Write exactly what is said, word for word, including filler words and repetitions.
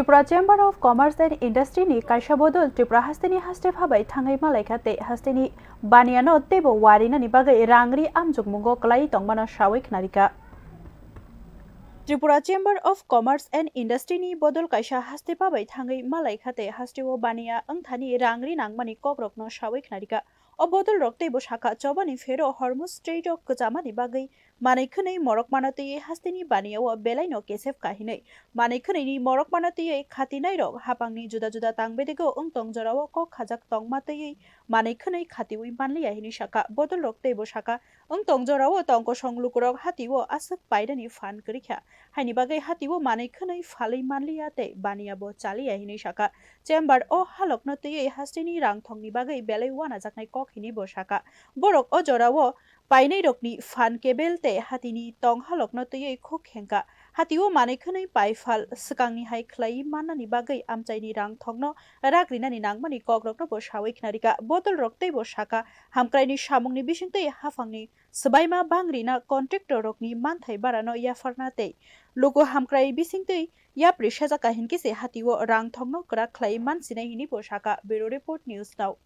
Tripura Chamber of Commerce and Industry ni kaisa bodol Tripura hasteni haste phabai thangwi malaikha tei hasteni baniano teibo warinani bagwi rangri amjokmungo kwlai tongmano sawi khnarikha. Tripura Chamber of Commerce and Industry ni bodol kaisa haste phabai thangwi malaikha tei hasteo baniya wngthani rangri nangmani kokrokno sawi khnarikha. O bodolrok teibo sakha, chobani phero Hormuz Strait o kwchamani bagwi manwi khwnwi morokmano twiwi hasteni baniyao belaino kesep kahinwi manwi khwnwini morokmano twiwi khatinairok hapangni juda juda tangbedego wng tong jorao kok khajak tongma twiwi manwi khwnwi khatiwi manliya hinwi sakha. Bodolrok teibo sakha, wng tong jorao tongkosong lukurok hatio aswk painani phan kwrwikha, haini bagwi hatio manwi khwnwi phalwi manliya tei baniyabo chaliya hinwi sakha. Chamber o halokno twiwi hasteni rangthongni bagwi belai wanajaknai kok hinwi bo sakha. Borok o jorao painairokni phan kebel tei hatini tong halokno twiwi khuk khengkha. Hatio manwi khwnwi pai phal swkangni hai khlaiwi mannani bagwi amchaini rangthongno rak rinani nangmani kokrokno bo sawi khnarikha. Bodolrok teibo sakha, hamkraini samungni bisingtwi haphangni swbaima bang rina contractor rokni manthai barano yapharna tei luku hamkrai bisingtwi yapri sajak kahim khe se hatio rangthongno kwrak khlai mansinai hinwi bo sakha. Bureau Report, News Now.